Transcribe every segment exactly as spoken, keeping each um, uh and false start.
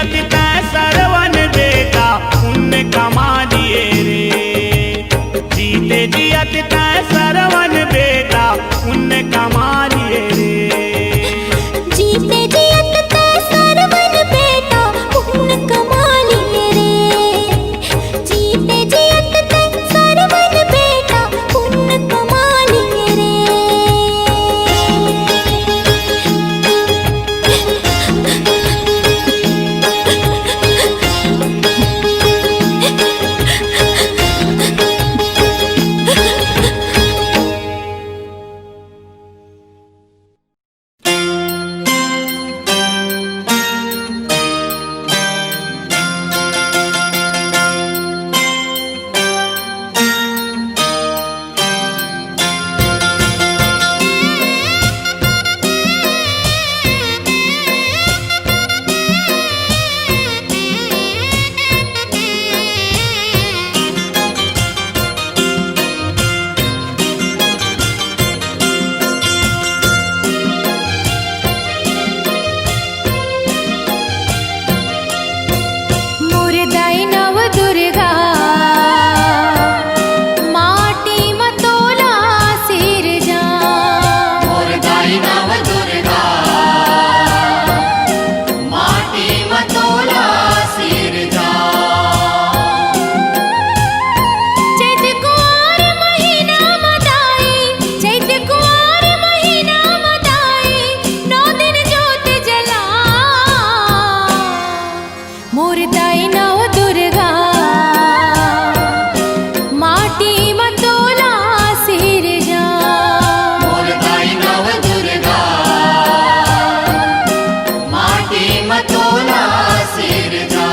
तै सरवन बेटा पुण्य कमा लिए रे, जीते जियत तै सरवन बेटा पुण्य कमा लिए रे। जीते जियत तै सरवन बेटा पुण्य कमा लिए रे। जीते जियत तै सरवन बेटा पुण्य कमा लिए रे। मोर दाई नव दुर्गा, माटी म तोला सिरजा। मोर दाई नव दुर्गा, माटी म तोला सिरजा। चैत कुआर महीना म दाई, चैत कुआर महीना म दाई, नौ दिन जोत जला। मोर दाई नव दुर्गा, माटी म तोला सिरजा। मोर दाई नव दुर्गा, माटी म तोला सिरजा।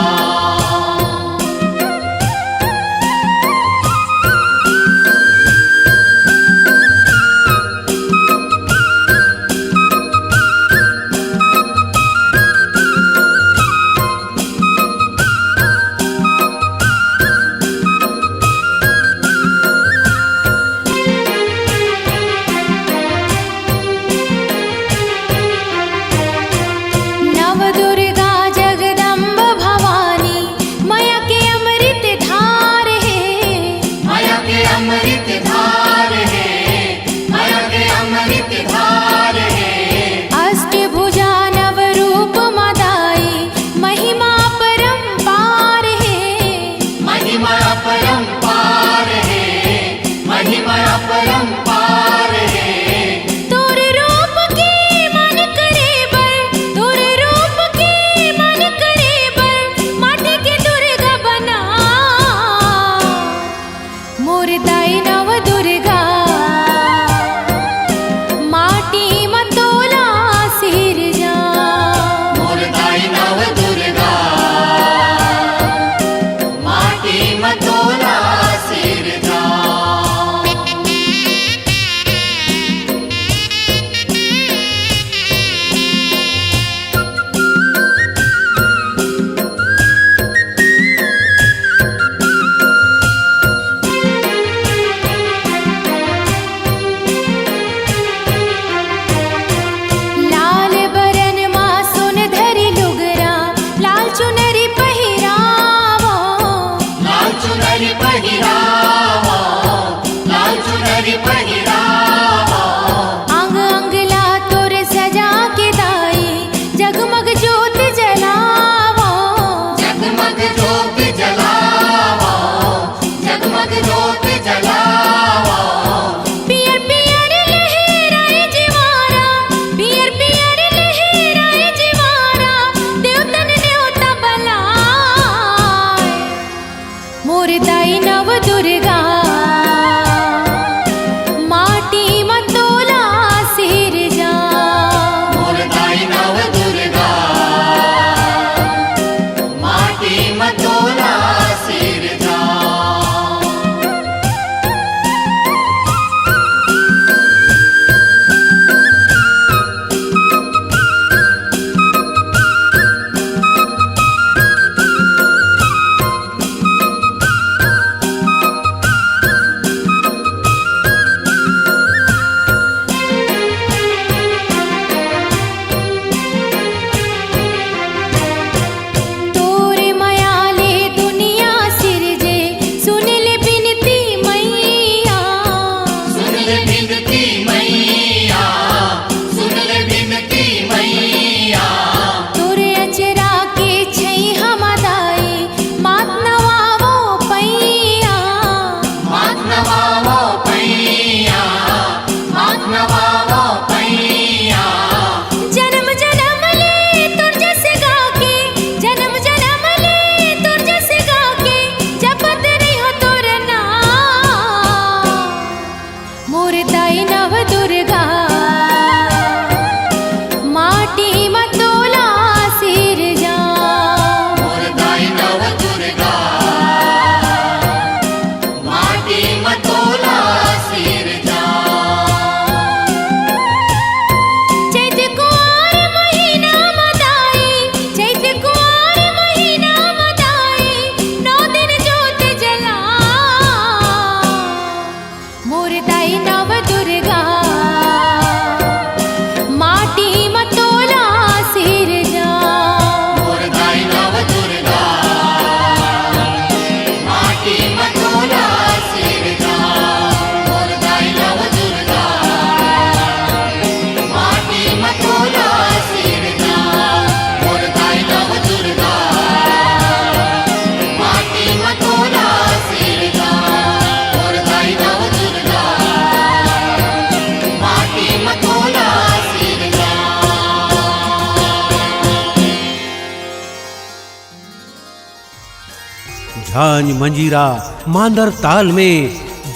झांझ, मंजीरा, मांदर ताल में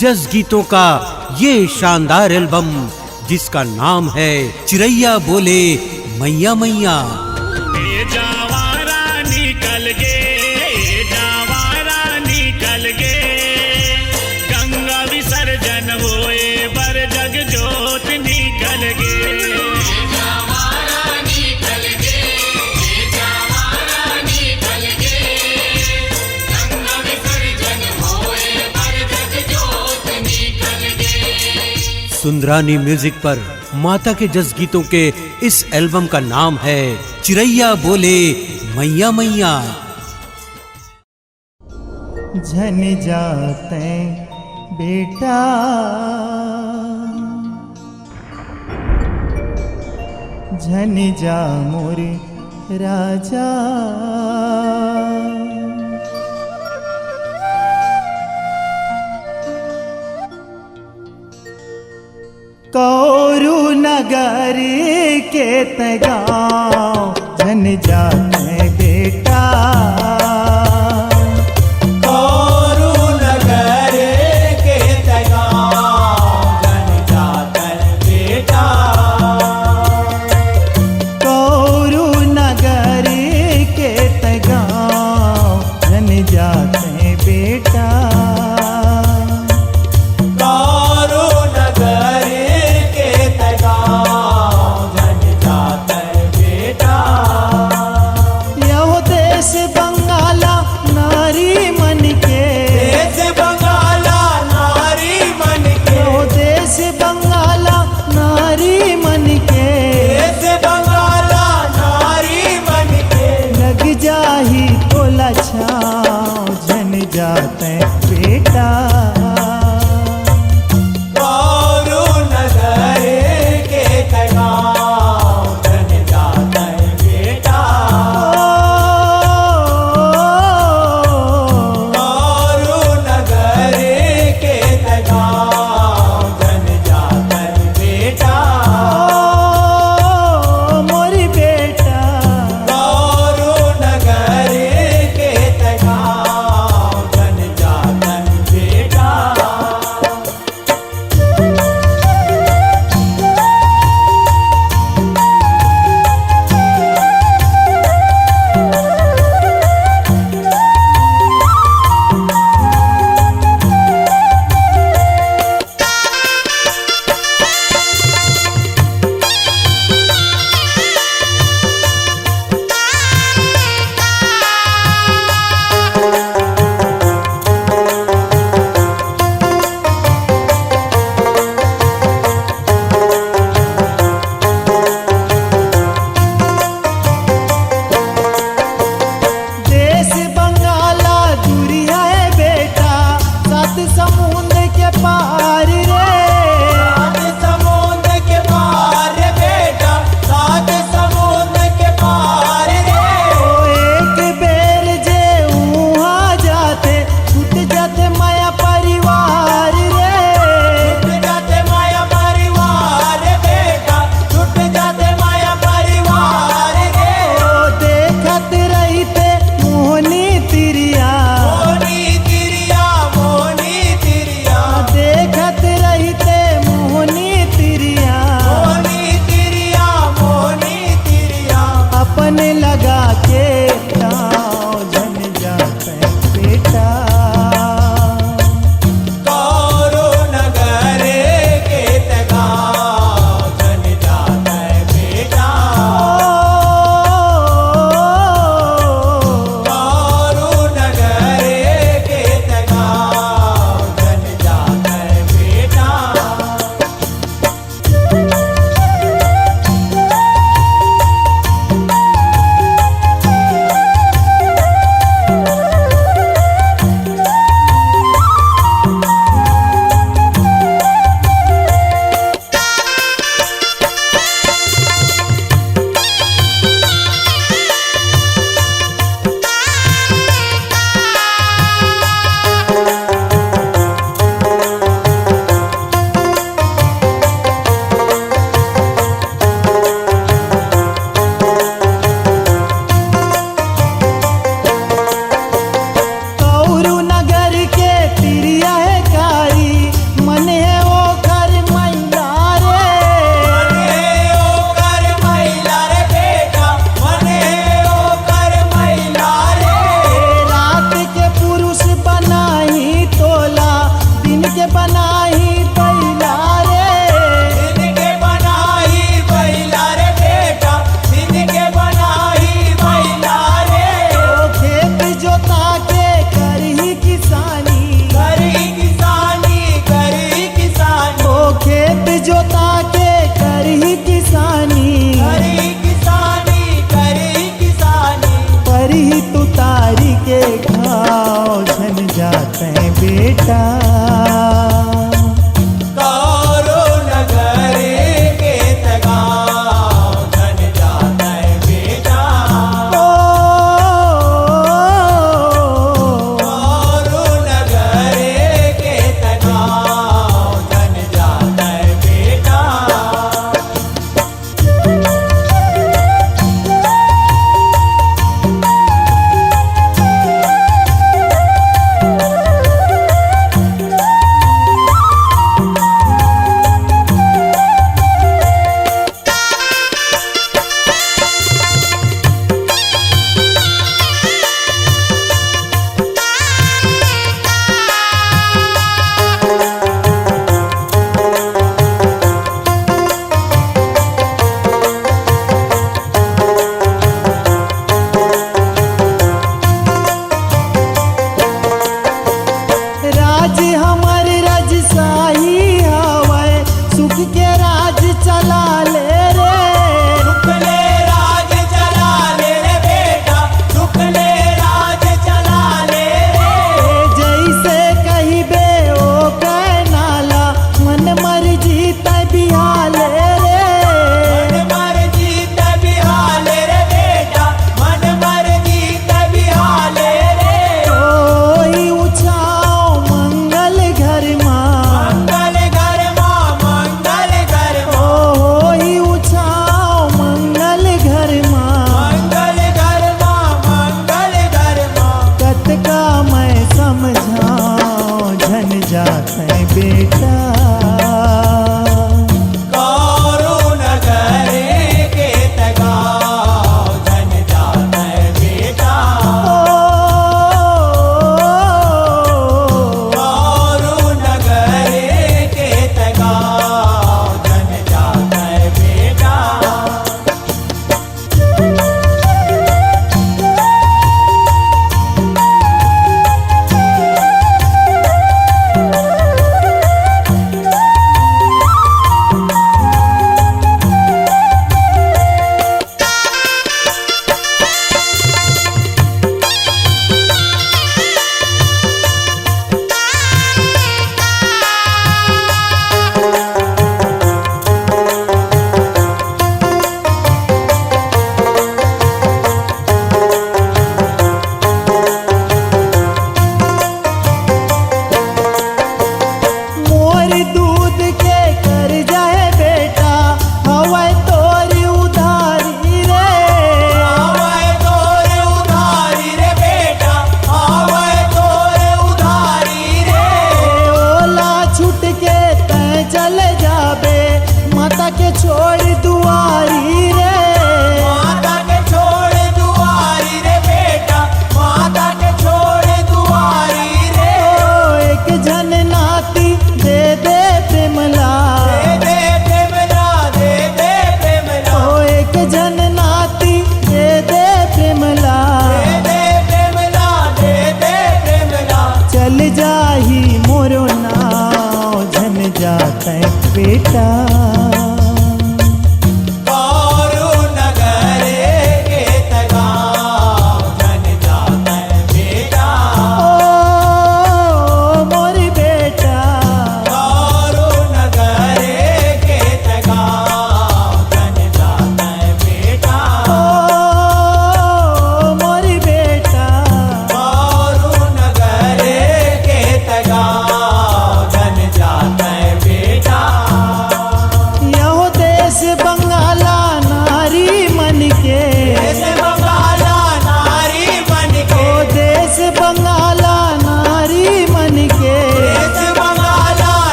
जस गीतों का ये शानदार एल्बम, जिसका नाम है चिरैया बोले मैया मैया। ए जावारा निकल गे, ए जावारा निकल गे, गंगा विसर्जन होए बर जग जोत निकल गे। सुंदरानी म्यूजिक पर माता के जस गीतों के इस एल्बम का नाम है चिरैया बोले मैया मैया। झन जाते बेटा, झन जा मोर राजा। कौरू नगर के तै गाँव झन जाते बेटा। कौरू नगर के तै गाँव झन जाते बेटा। कौरू नगर के तै गाँव झन जाते बेटा। कौरू नगर के तै गाँव झन जाते बेटा। यहो देश बंगाला नारी मन के। देश बंगाला नारी मन के। यहो देश बंगाला नारी मन के। देश बंगाला नारी मन के। लग जाही तोला छाँव झन जाते बेटा। कौरू नगर के तै गाँव झन जाते बेटा। कौरू नगर के तै गाँव झन जाते बेटा। मोर बेटा। कौरू नगर के तै गाँव झन जाते बेटा।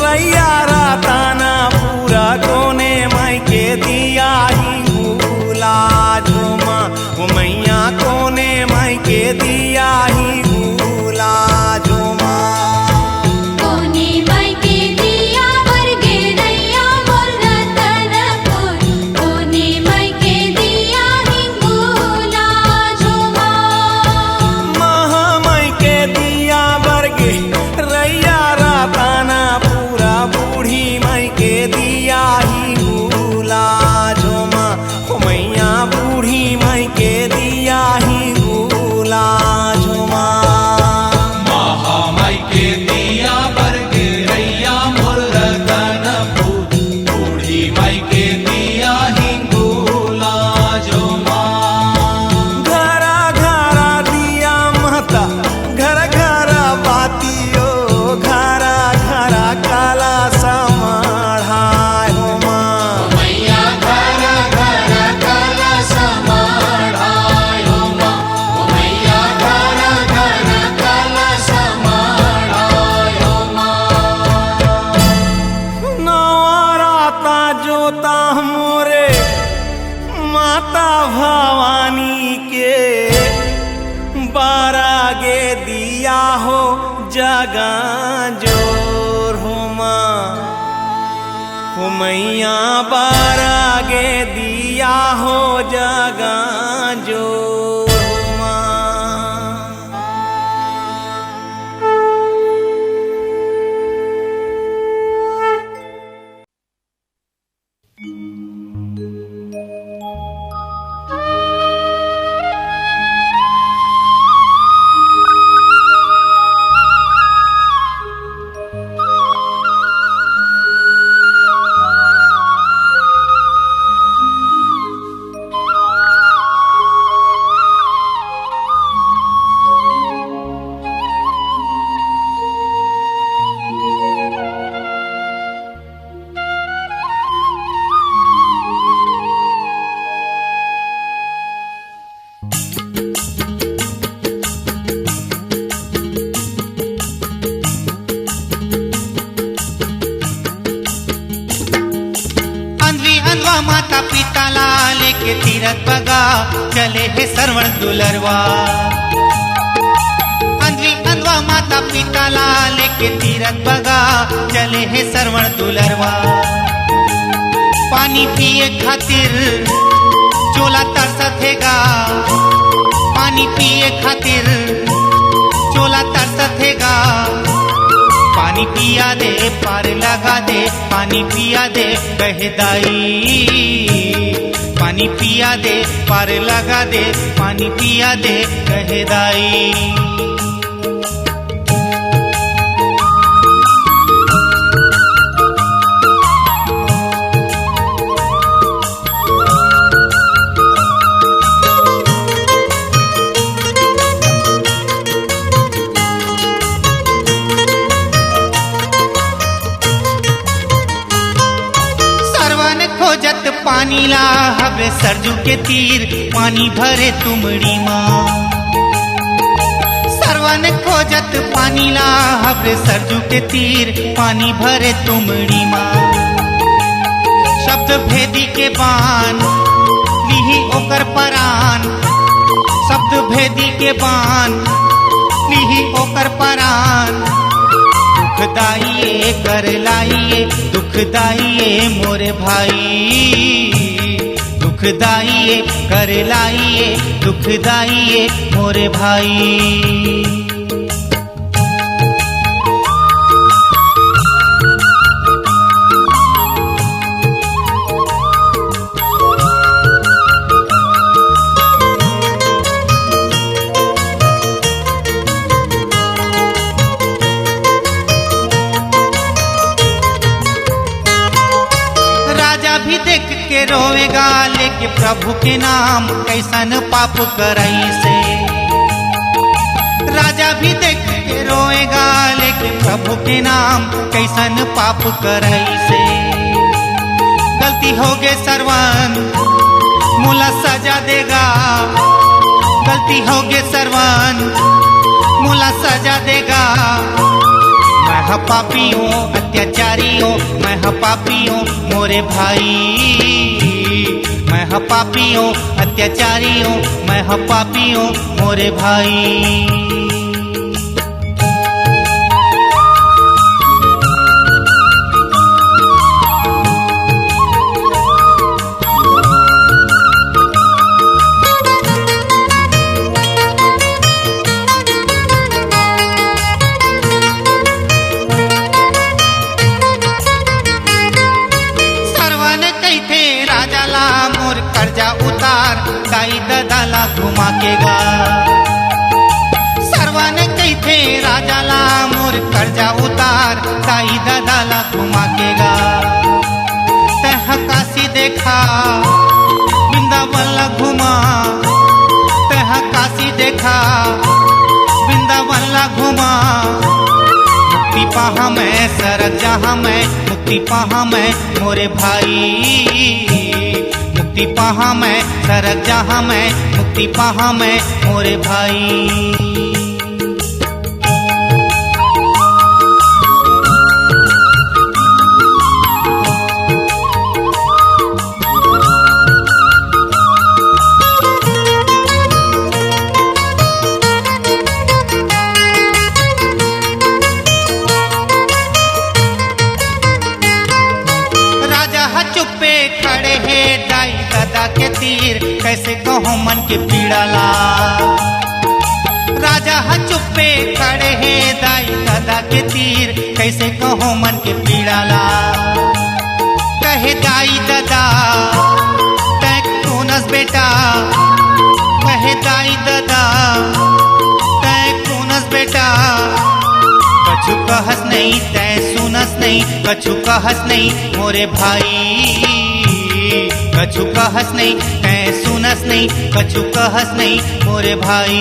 तैयारा ताना पूरा कोने माई के दिया हिंगुला झोमा, ओ मैया कोने माई के दिया हिंगुला झोमा। कोने माई के दिया बर गे रैया मोर रतनपुर, कोने माई के दिया हिंगुला झोमा। महामाई के दिया बर गे रैया रताना पूरा बूढ़ी माई के दिया हिंगुला झोमा। ओ मैया बूढ़ी माई के दिया हिंगुला झोमा। महामाई के दिया बर गे रैया मोर रतनपुर, बूढ़ी माई के दिया हिंगुला झोमा। घरा घरा दिया महता, घरा घरा बाती ओ, घरा घरा काला समाढ़ाय हो माँ। मैया घरा घरा काला समाढ़ाय हो माँ। ओ मैया घरा घरा काला समाढ़ाय हो माँ। नवराता जोता मोरे माता भवानी के, बारा गे दिया हो जगा जोर हो माँ। हो मैया बारा गे दिया हो जगा जोर हो माँ। अंधवी अंधवा माता पिता ला लेके तीरथ बगा चले हे सरवण दुलरवा। अंधवी अंधवा माता पिता ला लेके तीरथ बगा चले हे सरवण दुलरवा। पानी पिए खातिर चोला तरसत हे गा, पानी पिए खातिर चोला तरसत हे गा। पानी पिया दे, पार लगा दे, पानी पिया दे, कहे दाई। पानी पिया दे, पार लगा दे, पानी पिया दे, कहे दाई। सरवन खोजत पानी ला हवे सरजू के तीर, पानी भरे तुमड़ी मा। सरवन खोजत पानी ला हवे सरजू के तीर, पानी भरे तुमड़ी मा। शब्द भेदी के बान लिही ओकर परान, शब्द भेदी के बान लिही ओकर परान। दुखदाई ए कर लाई ए, दुखदाई ए मोरे भाई, दुखदाई ए कर लाई ए, दुखदाई ए मोरे भाई। राजा भी देख के रोवेगा, लेके प्रभु के नाम कैसन पाप करइसे। राजा भी देख के रोएगा, लेके प्रभु के नाम कैसन पाप करइसे। गलती होगे सरवन, मोला सजा देगा। गलती होगे सरवन, मोला सजा देगा। मैं ह पापी हूँ, अत्याचारी पापियों मोरे भाई, मैं ह पापियों अत्याचारियों, मैं ह पापियों मोरे भाई। सरवन कहिथे राजा ला मोर कर्जा उतार, दाई ददा ला घुमा के गा। सरवन कहिथे राजा ला मोर कर्जा उतार, दाई ददा ला घुमा के गा। तैं ह काशी देखा, वृंदावन ला घुमा, तैं ह काशी देखा, वृंदावन ला घुमा। मुक्ति पाहा मैं, सरग जाहा मैं, मुक्ति पाहा मैं मोरे भाई, मुक्ति पाहा मैं, सरग जाहा मैं, मुक्ति पाहा मैं मोरे भाई। राजा ह चुप्पे खड़े हे दाई ददा के तीर, कैसे कहों मन के पीड़ा ला। राजा ह चुप्पे खड़े हे दाई ददा के तीर, कैसे कहों मन के पीड़ा ला। कहे दाई ददा तैं सुनस बेटा, कहे दाई ददा तैं सुनस बेटा। कछु कहस नहीं तैं सुनस नहीं, कछु कहस नहीं मोरे भाई, कछु कहस नहीं तैं सुनस नहीं, कछु कहस नहीं मोरे भाई।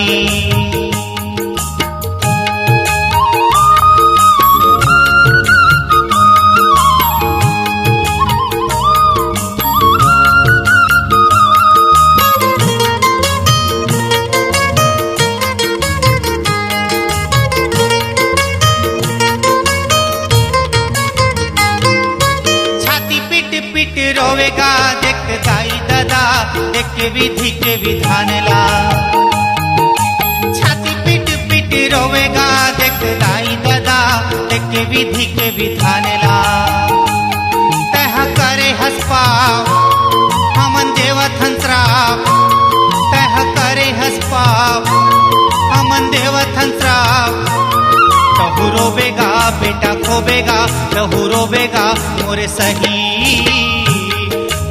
छाती पीट पीट रोवेगा देख दाई ददा, देख के विधि के विधान ला। छाती पीट पीट रोवेगा देख दाई ददा, देख के विधि के विधान ला। तैं ह करे हस पाप, हमन देवत हन श्राप। तैं ह करे हस पाप, हमन देवत हन श्राप। तहु रोबेगा बेटा खोबेगा, तहु रोबेगा मोरे सही।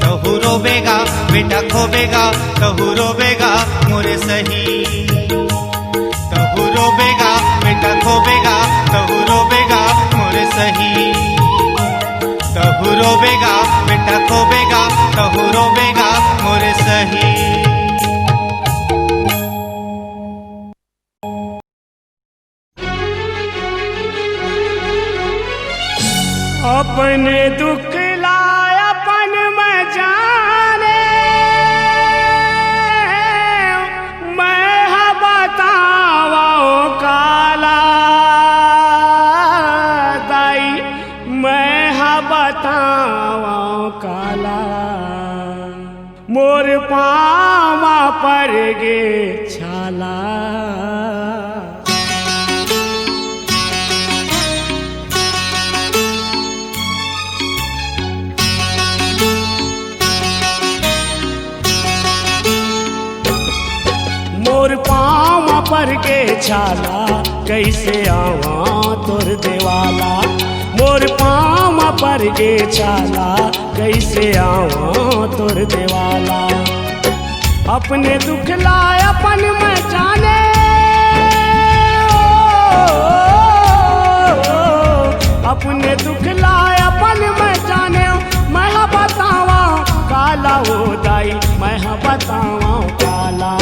तहु रोबेगा बेटा खोबेगा, तहु रोबेगा मोरे सही। तहु रोबेगा बेटा खोबेगा, तहु रोबेगा मोरे सही। तहु रोबेगा बेटा खोबेगा, तहु रोबेगा मोरे सही। अपने दुख ला अपन मैं जाने, मैं ह बतावं काला दाई, मैं ह बतावं काला। मोर पाँव म पर गे छाला। मोर पाँव म पर गे छाला, कइसे आवां तोर देवाला। मोर पाँव म पर गे छाला, कइसे आवां तोर देवाला। अपने दुख ला अपन मैं जाने, ओ, अपने दुख ला अपन मैं जाने, मैं ह बतावं काला ओ दाई, मैं ह बतावं काला।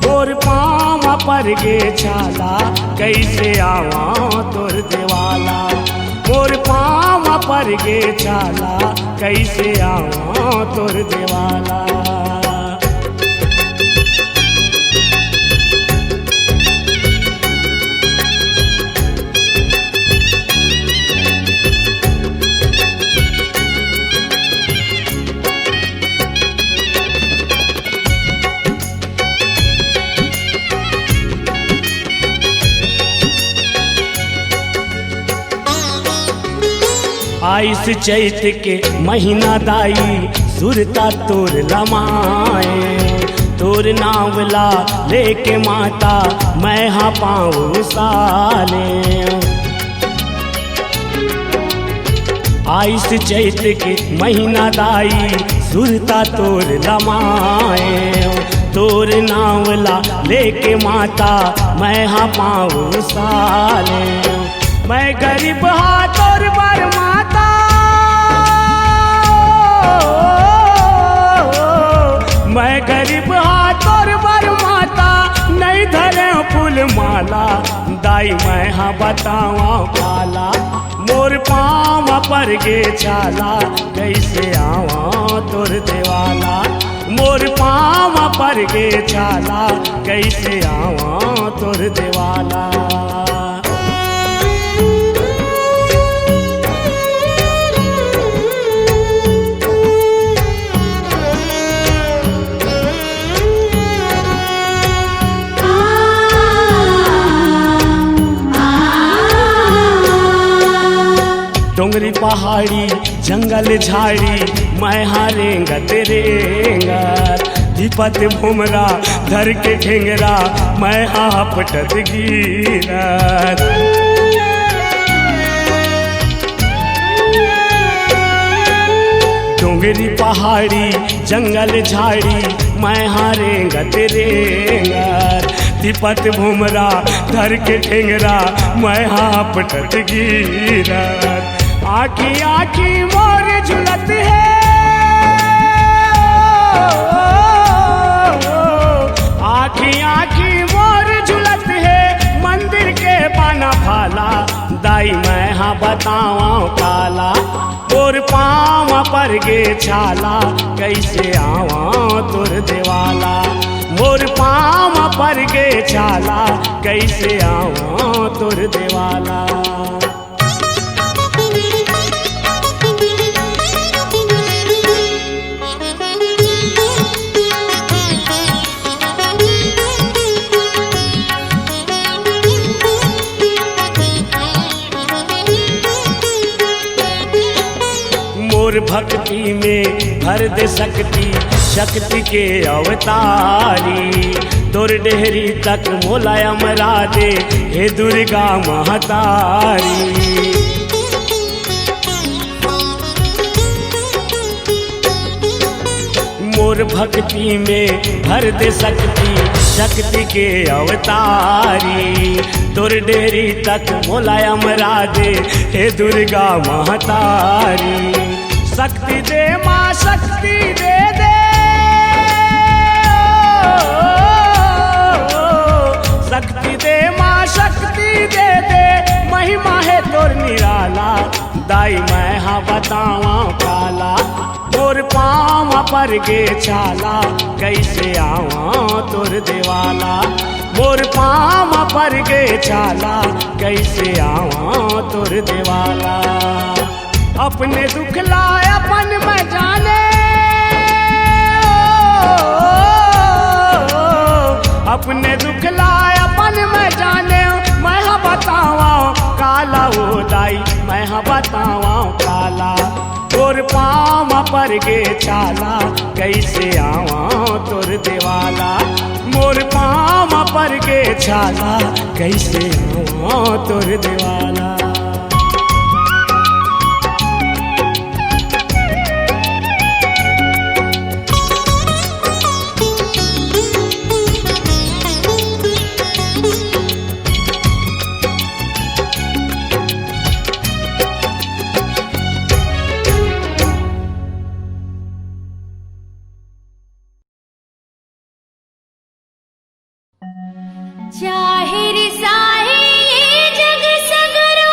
मोर पाँव म पर गे छाला, कइसे आवां तोर देवाला। मोर पाँव म पर गे छाला, कइसे आवां तोर देवाला। आइस चैत के महीना दाई, सुरता तोर लमाए, तोर नाव ला लेके माता, मैं हा पाँव साले। आइस चैत के महीना दाई, सुरता तोर लमाए, तोर नाव ला लेके माता, मैं हा पाँव साले। मैं गरीब हा तोर बर माता, मैं गरीब हा तोर बर माता, नहीं धरे फूल माला, दाई मैं हा बतावा काला, मोर पाँव पर गे छाला, कैसे आवा तोर देवाला, मोर पाँव पर गे छाला, कैसे आवा तोर देवाला। डोंगरी पहाड़ी जंगल झाड़ी, मैं हा रेंगत रेंगत, तिपत भुमरा धर के ठेंगरा, मैं हा हपटत गिरत। डोंगरी पहाड़ी जंगल झाड़ी, मैं हा रेंगत रेंगत, तिपत भुमरा धर के ठेंगरा, मैं हा हपटत गिरत। आँखी आँखी मोर झुलत हे, आँखी आँखी मोर झुलत हे, मंदिर के बना भाला, दाई मैं हा बतावा काला, मोर पाँव पर गे छाला, कैसे आवा तोर देवाला, मोर पाँव पर गे छाला, कैसे आवा तोर देवाला। मोर भक्ति में भर दे शक्ति, शक्ति के अवतारी। तोर डेहरी तक मोला अमरा दे, हे दुर्गा महतारी। मोर भक्ति में भर दे शक्ति, शक्ति के अवतारी। तोर डेहरी तक मोला अमरा दे, हे दुर्गा महतारी। शक्ति दे माँ, शक्ति दे दे, शक्ति दे माँ, शक्ति दे दे, महिमा हे तोर निराला। दाई मैं हा बतावा काला, मोर पाँव पर गे छाला, कैसे आवा तोर देवाला। मोर पाँव पर गे छाला, कैसे आवा तोर देवाला। अपने दुख ला अपन मैं जाने, अपने दुख ला अपन मैं जाने, मैं हा बतावा काला ओ दाई, मैं हा बतावा काला। मोर पाँव पर गे छाला, कैसे आवा तोर देवाला। मोर पाँव पर गे छाला, कैसे आवा तोर देवाला। चाहे रिसाहे ये जग सगरो,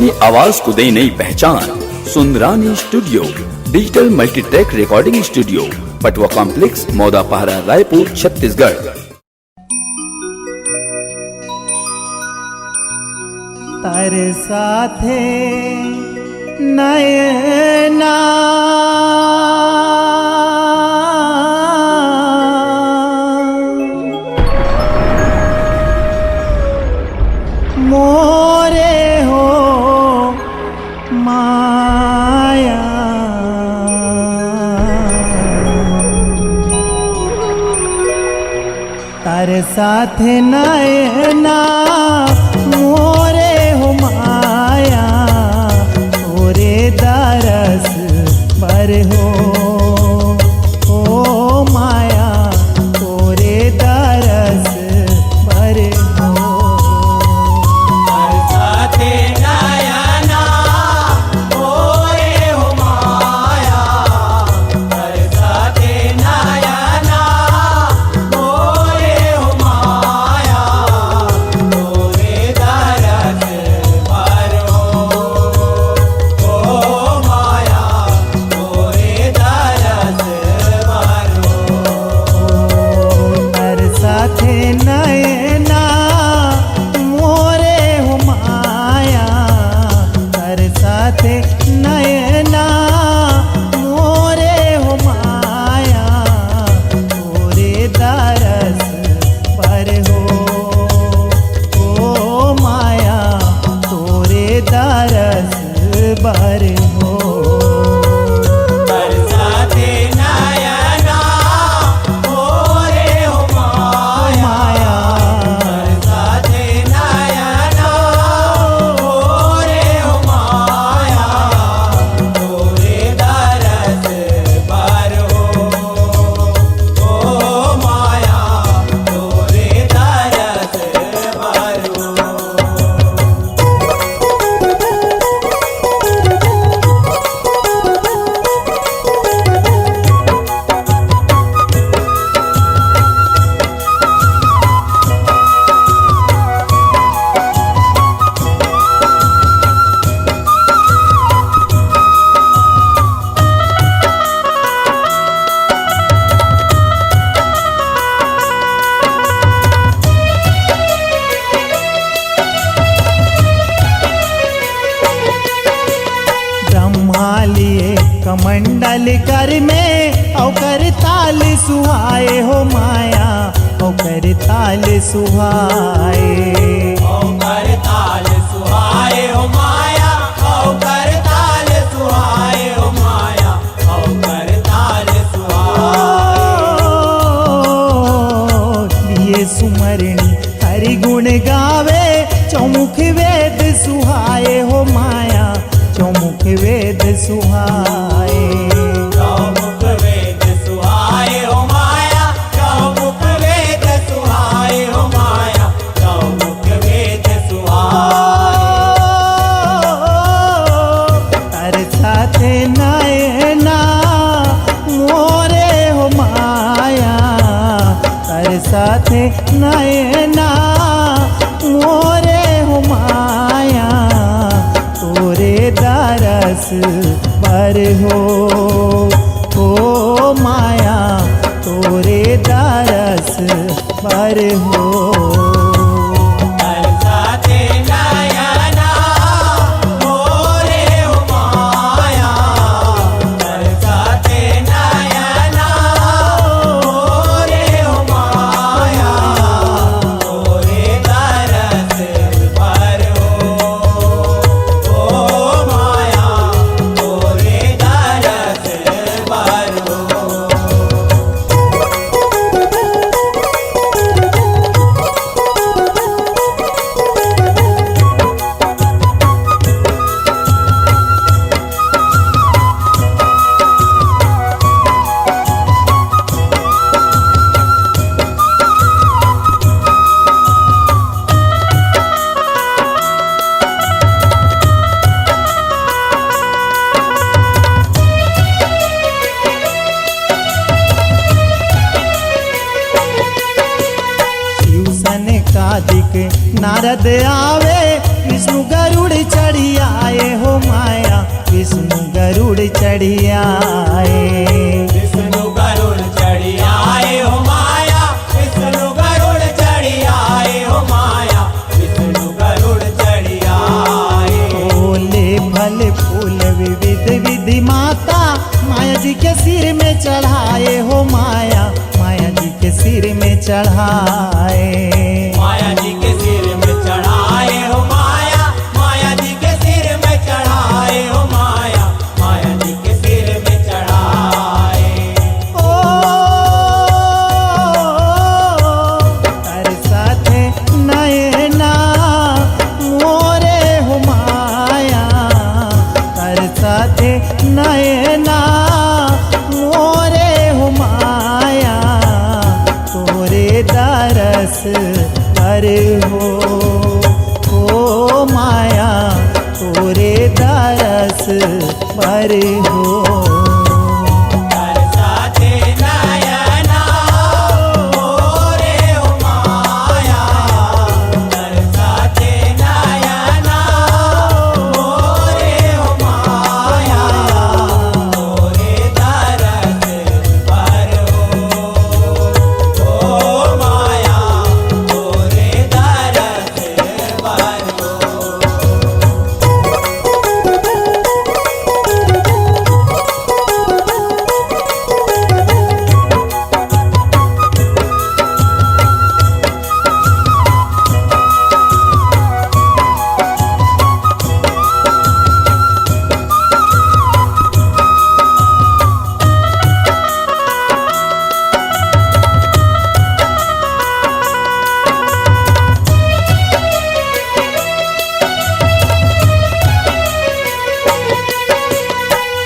अपनी आवाज को दे नई पहचान। Sundrani studio, digital multitrack recording studio, Patwa complex, Mouda Pahara, Raipur, Chhattisgarh. तरसाथे Naina मोरे हो माया। तरसाथे नयना मोरे हो माया, तोरे दरस बर हो, ओ माया, तोरे दरस बर हो। तरसाथे नयना मोरे हो माया, तरसाथे नयना मोरे हो माया, तोरे दरस बर हो, ओ माया, तोरे दरस बर हो। तरसाथे नयना मोरे हो माया, तरसाथे नयना मोरे हो माया, तोरे दरस बर हो, ओ माया, तोरे दरस बर हो। तरसाथे नयना मोरे हो माया, माया। तरसाथे नयना मोरे हो माया, तोरे दरस बर हो, ओ माया, तोरे दरस बर हो। ब्रह्मा लिए कमंडल कर में, ओकर ताल सुहाए हो माया, ओकर ताल सुहाए। ओकर ताल सुहाए हो माया, ओकर ताल सुहाए हो माया, ओकर ताल सुहाए। लिए सुमरनी हरि गुण गावे, चौमुख वेद सुहाए हो माया, चौमुख वेद सुहाए। चौमुख वेद सुहाए हो माया, चौमुख वेद सुहाए हो माया, चौमुख वेद सुहाए। तरसाथे नयना मोरे हो माया, तरसाथे नयना मोरे हो माया, तोरे दरस बर हो, ओ माया, तोरे दरस बर हो। तरसाथे नयना मोरे हो माया, तरसाथे नयना मोरे हो माया, तोरे दरस बर हो, ओ माया, तोरे दरस बर हो। नारद आवे, विष्णु गरुड़ चढ़ी आए हो माया, विष्णु गरुड़ चढ़ी आए। विष्णु गरुड़ चढ़ी आए हो माया, विष्णु गरुड़ चढ़ी आए हो माया, विष्णु गरुड़ चढ़ी आए। फूल फल फूल विविध विधि माता, माया जी के सिर में चढ़ाए हो माया, माया जी के सिर में चढ़ाए। माया जी के सिर में चढ़ाए हो माया, माया जी के सिर में चढ़ाए हो माया, माया जी के सिर में चढ़ाए। ओ, तरसत नैना मोरे हो माया, तरसत नैना मोरे हो माया, तोरे दरस पर हो, हो माया, तोरे दरस पर हो।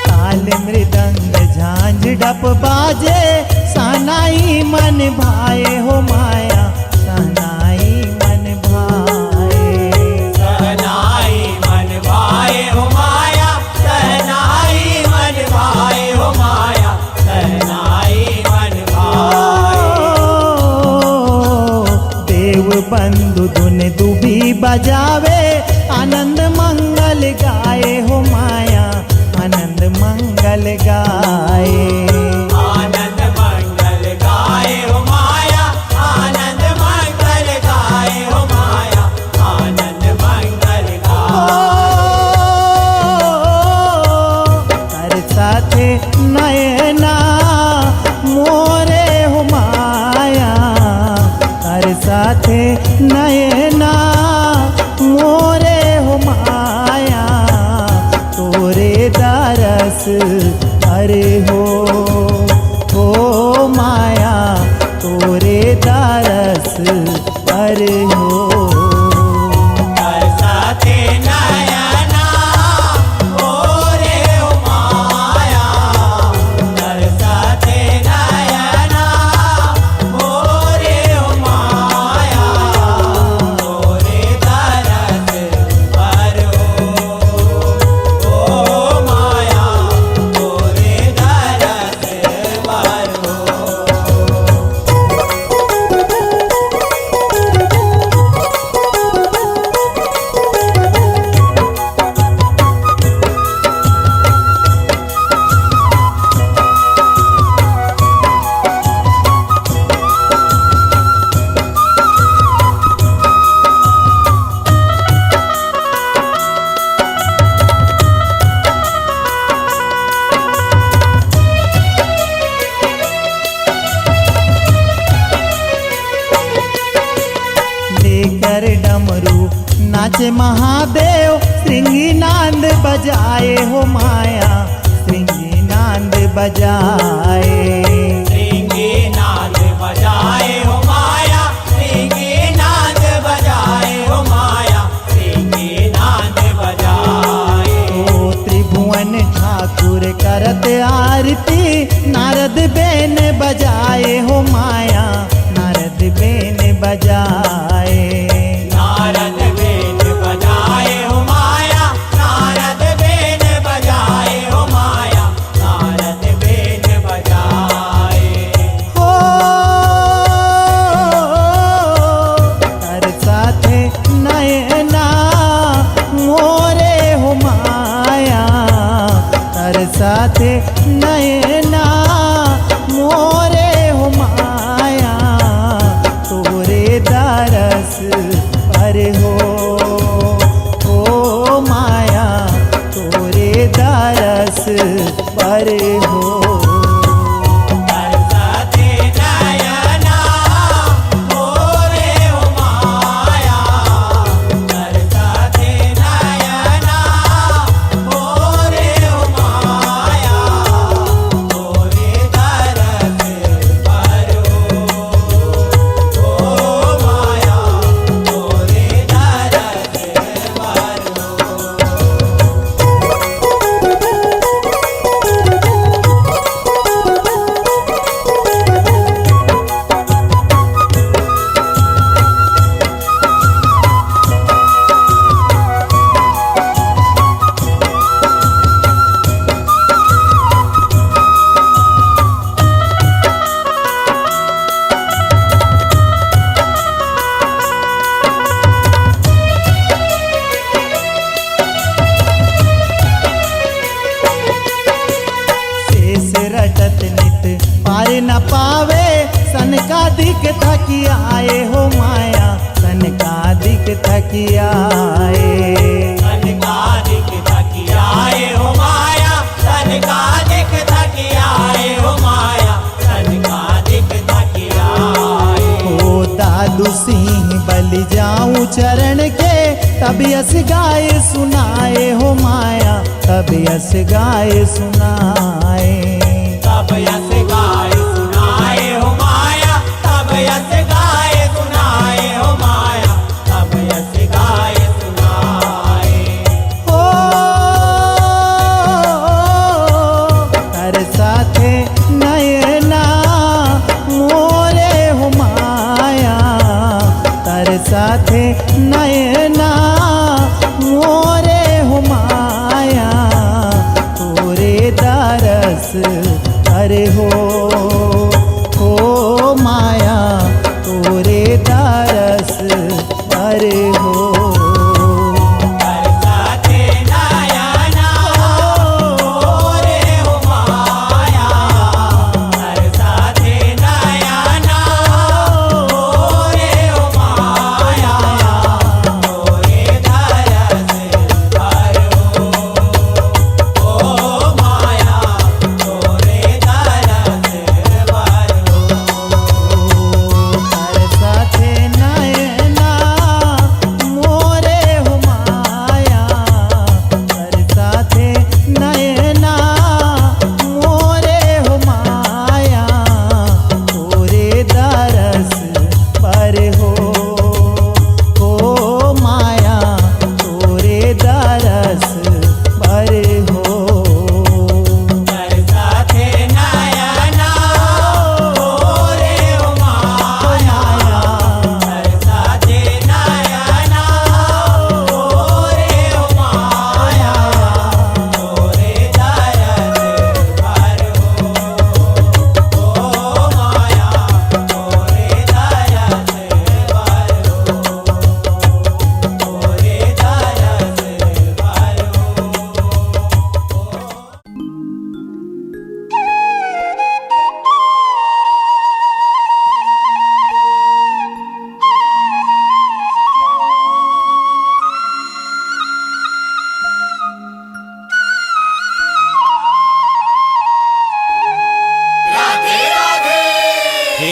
ताल मृदंग झांझ डप बाजे, सहनाई मन भाए हो माया, सहनाई मन भाए। सहनाई मन भाए हो माया, सहनाई मन भाए हो माया, सहनाई मन भाए। देव बंधु धुन दुभी बजावे, आनंद मंगल गाए हो माया, आनंद मंगल गाए। आनंद मंगल गाए हो माया, आनंद मंगल गाए हो माया, आनंद मंगल गाए। ओ, तरसत नैना मोरे हो माया, तरसत नैना मोरे हो माया, तोरे दरस पर हो, हो माया, तोरे दरस पर हो। तरसत नैना मोरे हो माया, तरसत नैना मोरे हो माया, तोरे दरस पर हो, ओ माया, तोरे दरस लेकर डमरू नाचे महादेव, श्रृंगी नांद बजाए हो माया, श्रृंगी नांद बजाए। श्रृंगी नांद बजाए हो माया, श्रृंगी नांद बजाए हो माया, श्रृंगी नांद बजाए। ओ त्रिभुवन ठाकुर करत आरती, नारद बेन बजाए हो माया, नारद बेन बजाए। नारद बेन बजाए हो माया, नारद बेन बजाए हो माया, नारद बेन बजाए। हो, हर साथ दिख थकियाए हो माया, तनका दिख थकियाए। तनका दिख थकियाए हो माया, तनका दिख थकियाए हो माया, तनका दिख थकियाए। ओ दादू सिंह बलि जाऊं चरण के, तब यस गाए सुनाए हो माया, तब यस गाए सुनाए। तब यस गाए सुनाए हो माया, तब यस गाए सुनाए हो माया, तब यस गाए सुनाए। ओ, तरसा थे नयना मोरे हो माया, तरसा थे नयना मोरे हो माया, तोरे दरस बर हो, हो माया, तोरे दरस बर हो।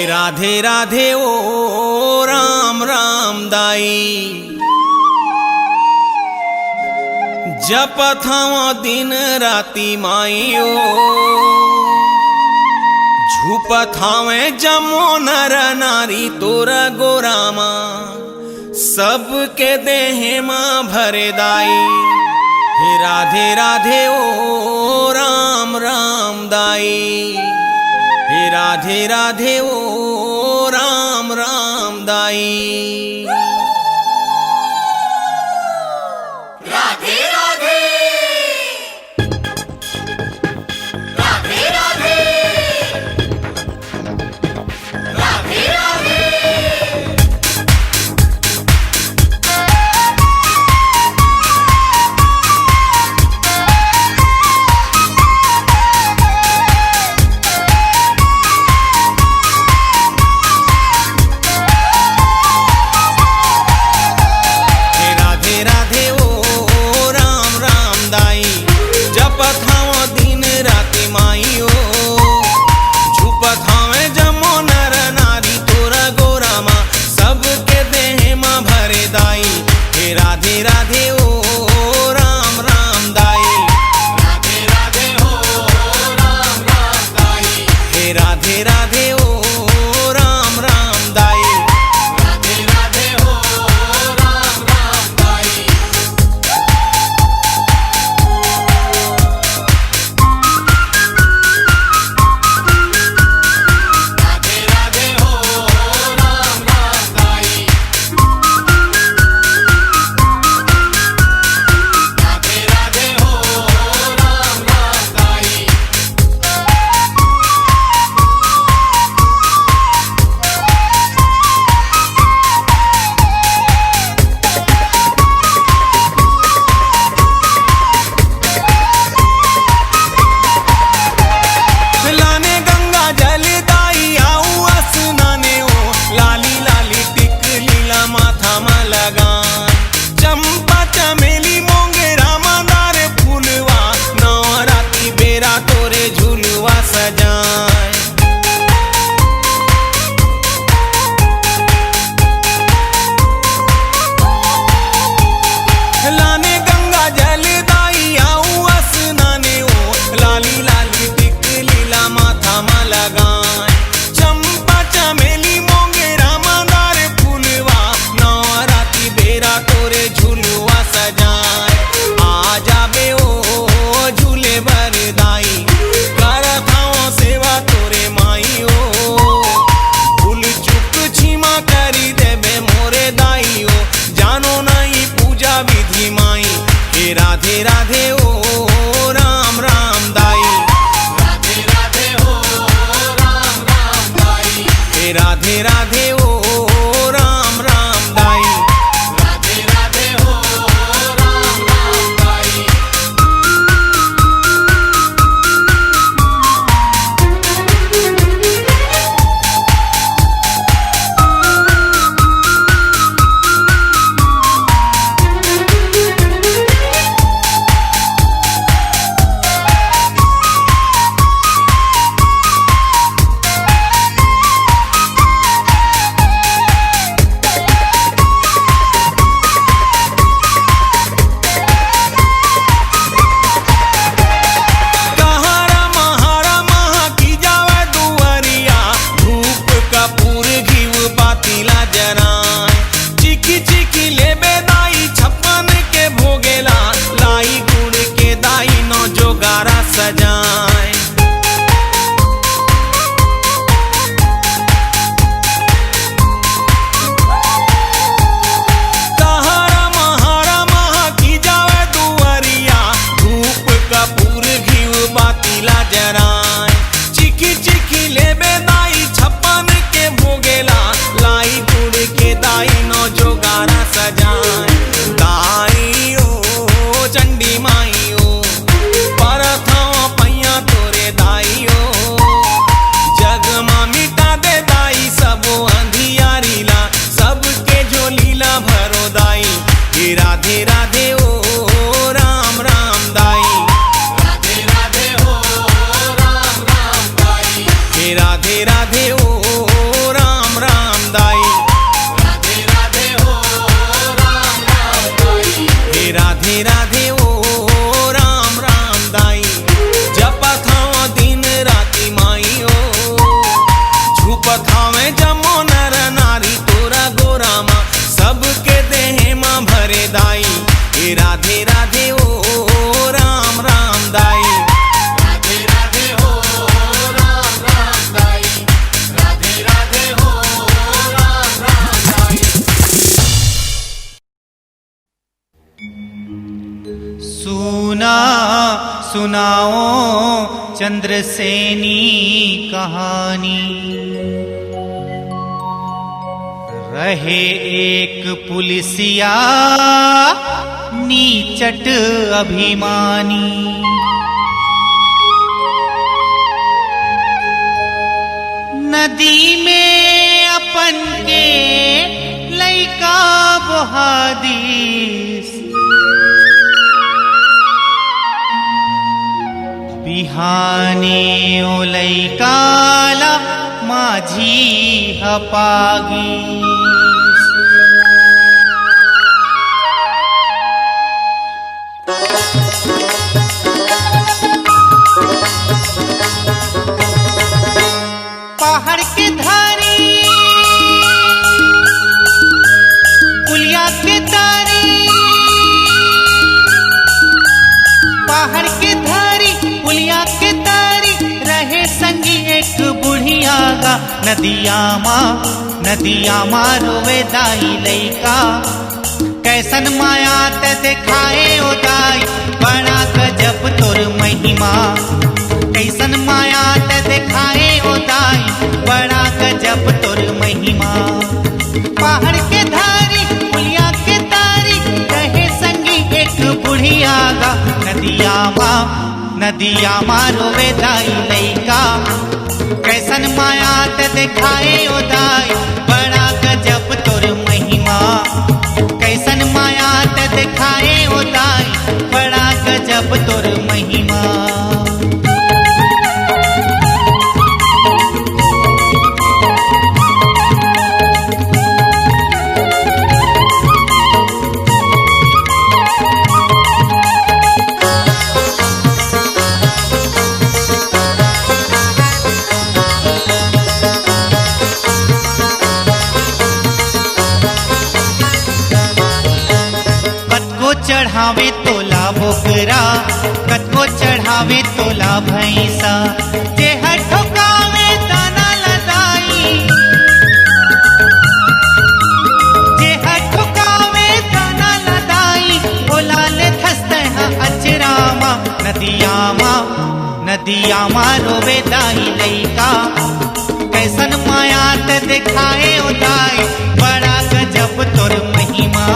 राधे राधे ओ राम राम दाई। जपत हवं दिन राति माई ओ, झूपत हवं जम्मो नर नारी तोर गोरा मा, सबके देहे मा भरे दाई। हे राधे राधे ओ राम राम दाई, हे राधे राधे ओ राम राम दाई। राधे राधे। राधे राधे। राधे राधे। राधे राधे ओ राम राम दाई। राधे राधे ओ राम राम दाई। कहाँ रमा रमा की जावे दुआरिया, धूप कपूर घीव बाती ला जराए। चिखी चिखी लेबे दाई छप्पन के भोगेला, लाई गुड़ के दाई नौ जोगारा सजाए। कहाँ रमा रमा की जावे दुआरिया, धूप कपूर घीव बाती ला जराए। चिखी चिखी लेबे दाई छप्पन के भोगेला, लाई गुड़ के दाई नौ जोगारा सजाए। दाई ओ चंडी माई ओ, परथव पैया तोरे दाई ओ, जग मा मिटा दे दाई सबो अंधियारी ला, सबके झोली ला भरो दाई। हे राधे राधे ओ राम राम दाई। राधे राधे ओ राम राम दाई। हे राधे राधे ओ राम राम दाई। राधे राधे ओ राम राम दाई। हे राधे राधे ओ राम राम दाई। जपत हव दिन राति माई ओ, छुपत हवे जम्मो नर नारी तोरा गोरा मा, सबके देहे मा भरे दाई। ए राधे राधे ओ राम राम दाई। राधे राधे ओ राम राम दाई। राधे राधे ओ राम राम दाई। सुना सुनाओ चंद्रसेनी कहानी। रहे एक पुलिसिया नीचट अभिमानी। नदी में अपन के लइका बोहा दीस। बिहाने ओ लइका ला माझी ह पागिस। पहाड़ के धारी, पुलिया के तारी, पहाड़ के धारी, पुलिया के तारी, रहे संगी एक बुढ़िया गा। नदिया मा, नदिया मा रोवे दाई लइका, कैसन माया ते देखाए ओ दाई, बड़ा गजब तोर महिमा। कैसन माया ते देखाए ओ दाई, बड़ा गजब तोर महिमा। पहाड़ के धारी, पुलिया के तारी, रहे संगी एक बुढ़िया गा। नदिया मा, नदिया मा रोवे दाई लइका, कैसन माया ते देखाए ओ दाई, बड़ा गजब तोर महिमा। कैसन माया ते देखाए ओ दाई, बड़ा गजब तोर महिमा। कतको चढ़ावे तोला बोकरा, कतको चढ़ावे तोला भैंसा, जे ह ठोकावे दाना ल दाई, जे ह ठोकावे दाना ल दाई, ओला लेथस तैं ह अचरा मा। नदिया मा, नदिया मा रोवे दाई लइका, कैसन माया ते देखाए ओ दाई, बड़ा गजब तोर महिमा।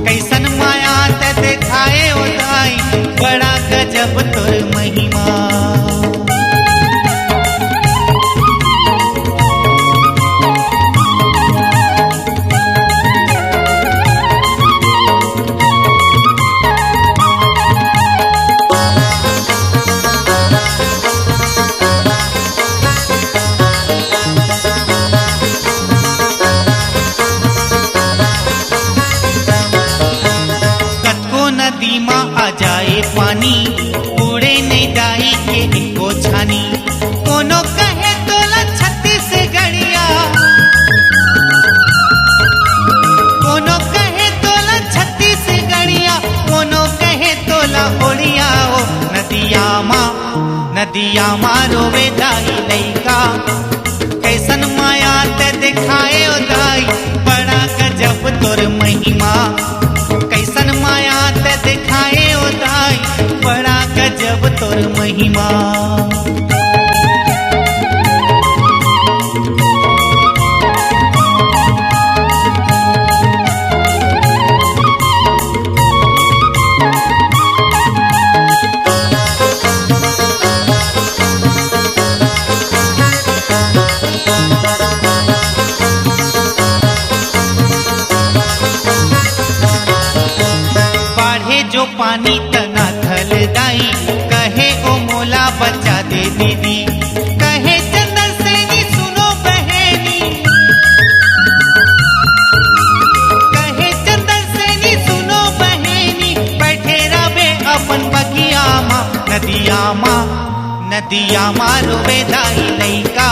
कैसन माया ते देखाए ओ दाई, बड़ा गजब तोर महिमा। कतको नदी म आ जाए पानी, उड़े नइ दाई के एको छानी। कोनो कहे तोला छत्तीसगढ़िया, कोनो कहे तोला छत्तीसगढ़िया, कोनो कहे तोला ओड़िया। ओ नदिया मा, नदिया मा रोवे दाई लइका, कैसन माया ते देखाए ओ दाई, बड़ा गजब तोर महिमा। कैसन माया ते देखाए ओ दाई, बड़ा गजब तोर महिमा। बाढ़े जो पानी तना थल दाई, कहे ओ मोला बचा दे दीदी। कहे चंदन सैनी सुनो बहनी, कहे चंदन सैनी सुनो बहनी, बैठे रहबे अपन बगिया मा, नदिया मा, नदिया मा रोवे दाई लइका।